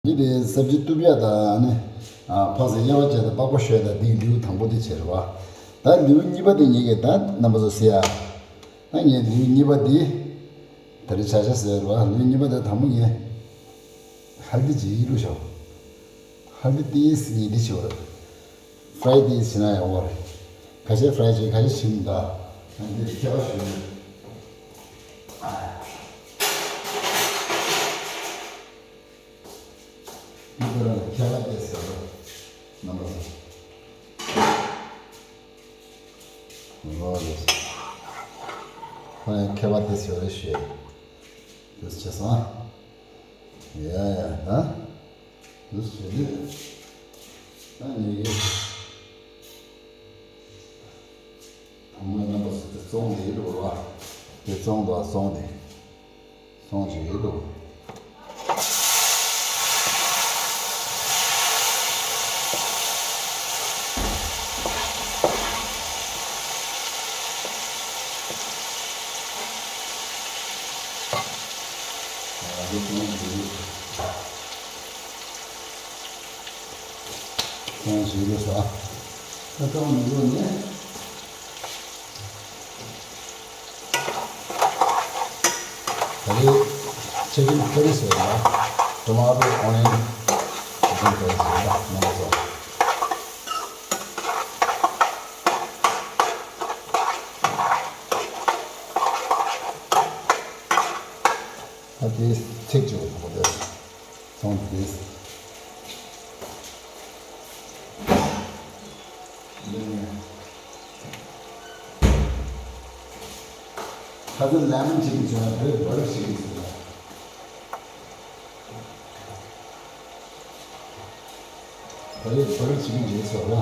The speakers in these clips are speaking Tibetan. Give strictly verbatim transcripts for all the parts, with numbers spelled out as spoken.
འདི་དེ་སབ་ཇི་གཏུབ་ཡ་དང་ནི། ཕག་ཟ་དབྱེ་བ་བྱས་ཏེ་པགས་པ་བཤོས་དང་འདི་ལེའུ་དང་པོ་དེ་བྱས་རེད་བ། ད་ལེའུ་གཉིས་པ་དེ་ངེད་ཀྱིས་ད་རྣམ་པ་ཚོ་གཟིགས་ཡ། ད་ངས་ལེའུ་གཉིས་པ་འདི། ད་རེས་བྱ་བྱ་ཟེར་བ་ལེའུ་གཉིས་པ་དེ་དང་པོ་ངས། ཧལ་དི་ཇི་ལུ་ཤོག་ཧལ་དི་ཏིས་ངས་འདི་བྱེད་བར། ཧྥ་རའི་ཏིས་བྱེད་ན་ཡག་པོ་རེད། ཁ་ཤས་ཧྥ་རའི་བྱེད་ཁ་ཤས་བྱེད་མི་འདུག་ཨ་འདི་ཁྱད་པར་ཞུ་ཡོད། འདི་ཁོ་རང་ལ་ཁྱད་པར་ཏིས་ཟེར་བ། རྣམ་པ་ཚོ། ལོ་ཡོད། ཁོ་ཡང་ཁྱད་པར་ཏིས་ཡོད་རེད་ཞུ་ཡ། ཏིས་བྱས་སོང་ཨ། ཡ་ཡ་ད། ཏིས་བྱས་དུས། ད་ངེད་ཀྱིས། དང་པོའི་རྣམ་པ་ཚོ་དེ་བཙོང་དེ་ཡིན་འགྲོ་བ། དེ་བཙོང་དང་བཙོང་དེ། བཙོང་བྱེད་ཡོད་འགྲོ། ཨ་འདི་བཙོང་བྱེད་ཡོད། གཏོང་བྱེད་དགོས་ས། ད་གཏོང་མི་དགོས་ནས། ད་རེས་ཆི་ཀིན་ཁ་རི་ཟེར་ལ། ཊོ་མ་ཊོ་ཨོ་ནི་ཡོན་ཆི་ཀིན་ཁ་རི་ཟེར་ལ་རྣམ་པ་ཚོ། ད་དེ་ཚིག་ཅིག་ཡོད་པ་རེད། ཚོང་དེ། ཁ་ཚ་ལེ་མོན་ཅི་ཀིན་བྱུང་བ་དེ་བར་ཞིག་ཡིན་ཟེར་ལ། བར་བར་ཞིག་ཡིན་ཟེར་ལ།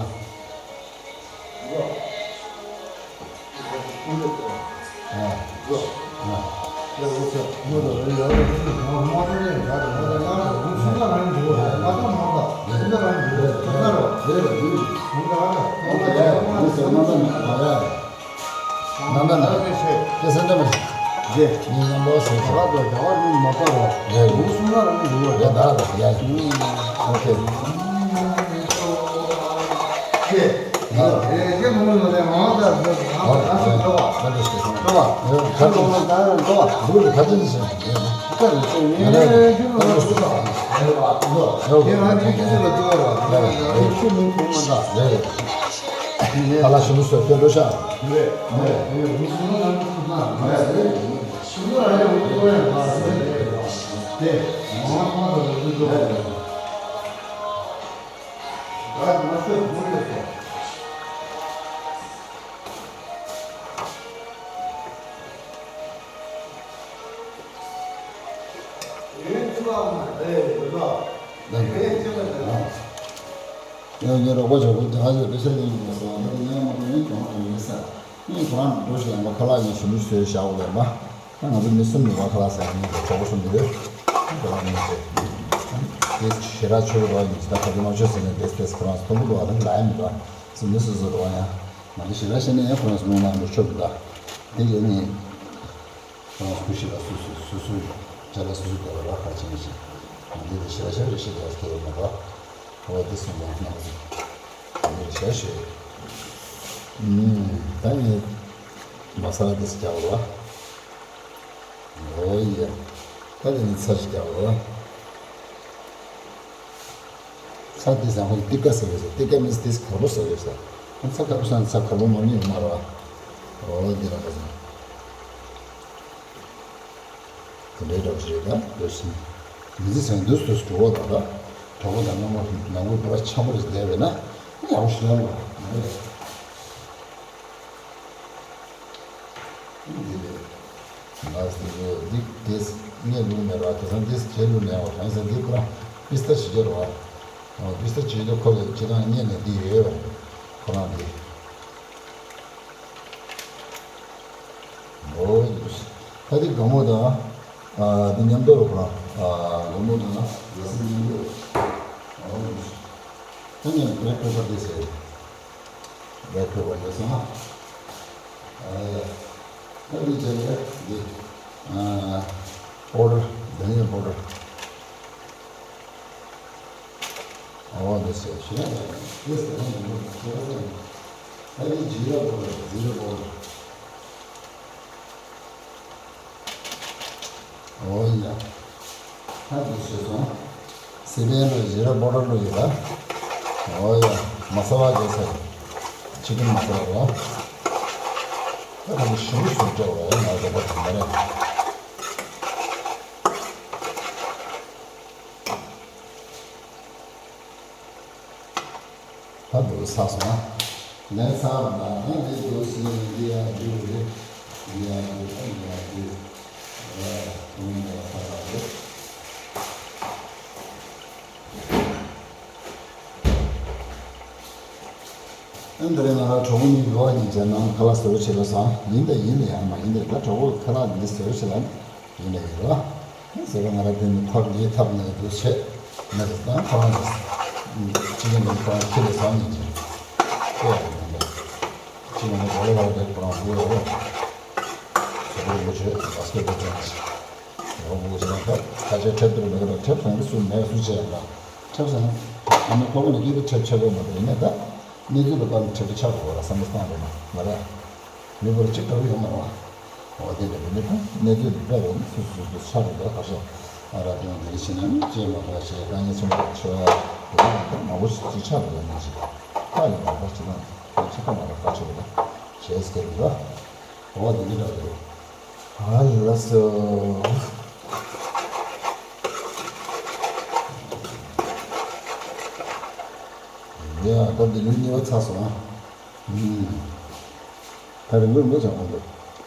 ཡང་ངའི་རོགས་པ་ཆོག་པོ་དེ་ཧ་ཅང་དཔེ་ཆ་ཡིན་པ་སོང་། ད་ངའི་མ་གཏོགས་ཡིན་གྱོང་ཡིན་ས། ངས་ཁོ་རང་འགྲོ་ཞིག་ཡང་པ་ཁ་ལག་ཡིན་ཞུ་མི་བཟོས་བཞག་འོ་ལེ་མ། ད་ང་ཚོ་མི་གསུམ་ཡོད་པ་ཁ་ལག་ཟ་ཡ་ངའི་གྲོགས་པོ་གསུམ་ཡོད། ཁོ་རང་མི་བཟོས། དེ་ཞེ་དྲག་ཆོས་རོགས་ཡིན་ད་ཁ་ཚོ་མ་ཆོས་ཟེར་ནས་དེ་དེ་ཁོ་རང་ཚོ་མཐོང་གི་འདུག་བ་ད་ལ་ཡ་མི་འདུག་བ། སུ་མི་སུ་སུ་རོགས་ཡ། ང་ཚོ་ཞེ་དྲག་བཤད་ན་ཡང་ཁོ་རང་ཚོ་མི་མང་འགྲོ་ཆོག་གི་འདུག་དེ་ཡོད་ངས། ཁོ་རང་སུ་ཞིག་ལ་སུ་སུ་སུ་སུ་ཡོད། ཅ་ལག་སུ་སུ་དེ་ལ་རག་ཁ་ཆེན་ཞིག་ང་འདི་ལ་ཞེ་དྲག་ཞེ་དྲག་ཞེ་དྲག་ཁྱེད་ཡོད་མ་རེད། ཁོ་བ་འདི་སུ་མང་སྣང་ཟིག་ང་འདི་ལ་ཞེ་དྲག་ཞེ། ཨུམ། ད་ངས་མ་ས་ལ་འདི་སུ་རྒྱག་རོགས། ཨོ་ཡ། ད་དེ་ནི་ཚ་ཞིག་རྒྱག་རོགས། ཚ་དེ་ཟ་ཁོ་ཏི་ཀ་ཟེར་གི་ཟེར། ཏི་ཀ་མིན་ཏིས་ཁ་པོ་ཟེར་གི་ཟེར། ཚ་ཁ་པོ་ཟ་ན་ཚ་ཁ་པོ་མ་མི་ཡོང་མ་རེད་བ། ཨོ་འདི་ར་ཁ་ཟེར། དེ་འདྲའི་འདྲ་པོ་ཞིག་རེད་ད་འདོད་སྲིད། མི་ཚེ་ཟེར་ན་འདུག་སེ་འགྲོ་བ་དང་འདྲ། གྲོགས་པོ་དང་རྣམ་པ་ནང་ཁུལ་བོད་པ་འཆམ་པོ་རེ་བསྡད་པས་ན་ཡག་པོ་ཞིག་ལ་རེད་བ། འདི་རེད། ང་ཟེར་གྱི་འདི་དེས་ངས་ལུག་མེད་ར་དེ་སང་དེས་ཁྱེད་ལུག་མེད་བ་གང་ཟེར་འདི་ཁོ་རང་པིས་ཏ་བྱེད་ཀྱི་རེད་བ། པིས་ཏ་བྱེད་དུས་ཁོ་ལ་ཁྱེད་རང་རྙེད་ནས་འདི་ཡོད་བ། ཁོ་རང་འདི། འོ། ད་འདི་སྒ་མོ་དང་། ཨ་འདི་མཉམ་དུ་རེད་ཁོ་རང་། ཨ་སྒ་མོ་དང་ལ་སི་མཉམ་དུ། འོ། ད་ངས་བེག་པེ་པར་དེ་བྱས། བེག་པེ་པར་ཡོད་སོང་ང་། ཨ་ཡ། ད་འདི་བྱས་ཡ་འདི། ཨ་པའོ་ཌར། དྷ་ནི་ཡ་པའོ་ཌར། འོ་འདི་ཟེར་ཞེས་ཡང་ཡང་ཡོད་ཟེར་ན་ཡིན་པ་ཁྱེད་རང་ཚོ་ཡིན། ད་ནི་ཇི་ར་བོ་ར་ཇི་ར་བོ་ར། འོ་ཡ། ད་འདི་ཟེར་སོང་། སི་པན་ལོ་ཇི་ར་བོ་ར་ལོ་ཡོད་ལ། འོ་ཡ། མ་ས་ལ་ཇི་ཟེར། ཅི་ཀིན་མ་ས་ལ་ར། ད་ད་ནི་ཞུ་རུ་སུ་འདྲ་བ་ཡང་ང་རོགས་པ་དང་མ་རེད། ད་འདུག་ས་སོང་ན། ལན་ཚར་ལ་ཨ་འདི་འདུག་སེ་འདི་ཡར་རྒྱུག་རེད། འདི་ཡར་རྒྱུག་ཨ་འདི་ཡར་རྒྱུག་ཨ་ཁོང་ཡིན་ལ་ཁ་ཁ་རེད། ཨ་འདི་རེད་ང་རང་གྲོགས་པོ་གཉིས་འགྲོ་བ་གཉིས་བྱས་ནང་ཁ་ལག་བཟོ་བྱེད་ལ་སོང་ཡིན་ད་ཡིན་ལ་ཡང་མ་ཡིན་ད་ད་གྲོགས་པོ་ཁ་ལག་འདི་བཟོ་བྱེད་ལ། ཡིན་ལ་ཡིན་རོ། ཟེར་བ་ང་རང་དེ་ནི་ཐབས་ཀྱི་ཐབས་ནས་འདུ་བྱེད། མེད་དུ་བཏང་ཁོ་རང་གི་ཅི་ཡིན་ནི་ཁོ་རང་ཁྱི་ལ་བཟང་ཡིན་གྱི། ཨེ་ཡ་ཡིན་པས། ཅི་ཡིན་ནི་གོ་ལ་བར་དེ་ཁོ་རང་བུ་ཡོད་རོ། ཟེར་བ་ངོ་ཆོས་བ་སྐད་པ་ཅན་ཞིག་ཡོང་བུ་ཞིག་ལ་ཁ་ཁ་ཆེ་ཁྲེབ་ཏུ་མེད་ཀྱི་ཁྲེབ་སོང་གི་སུ་མེད་སུ་བྱས་ཡང་ཁྲེབ་སོང་། ཨ་ནི་ཁོ་བོ་ནི་སྐད་དུ་ཁྲེབ་ཆེ་བོ་མ་དེ་ཡིན་ན་ད། གནས་ཚུལ་ལ་བརྟེན་ནས་ཁྲེབ་ཏུ་ཆགས་དགོས་ར་བསམ་བློ་བཏང་རེད་མ་རེད། མི་འབོར་གཅིག་ལྟ་བུ་ཡོང་མ་རུང་བ། འོ་དེ་འདྲ་མི་མི་དང་གནས་ཚུལ་འདི་འདྲ་རེད་ནི་སུ་སུ་སུ་ཆགས་རེད་འདུག་ག་ཤེས། ཨ་ར་དེ་འདི་ཕྱི་ནང་ཅེས་མ་པ་ཞེས་དཀའ་ངལ་ཆེན་པོ་ཆེ་བ་དེ་འདྲ་མང་པོ་ཞིག་ཅིག་ཆགས་རེད་ཡོད་མ་ཞིག་ཁ་ཡོད་མ་པ་ཅི་ན་དེ་ཆེ་ཁ་མ་ར་ཁ་ཆེ་བ་ཞེས་ཟེར་གི་འདུག་འོ་དེ་འདི་འདྲ་རེད། ཨ་ལ་སོ། ཡ་ད་འདི་ལུས་གཉིས་པ་ཚར་སོང་ཨ། ད་རིང་པོ་རིང་པོ་སྦྱང་དགོས་འདུག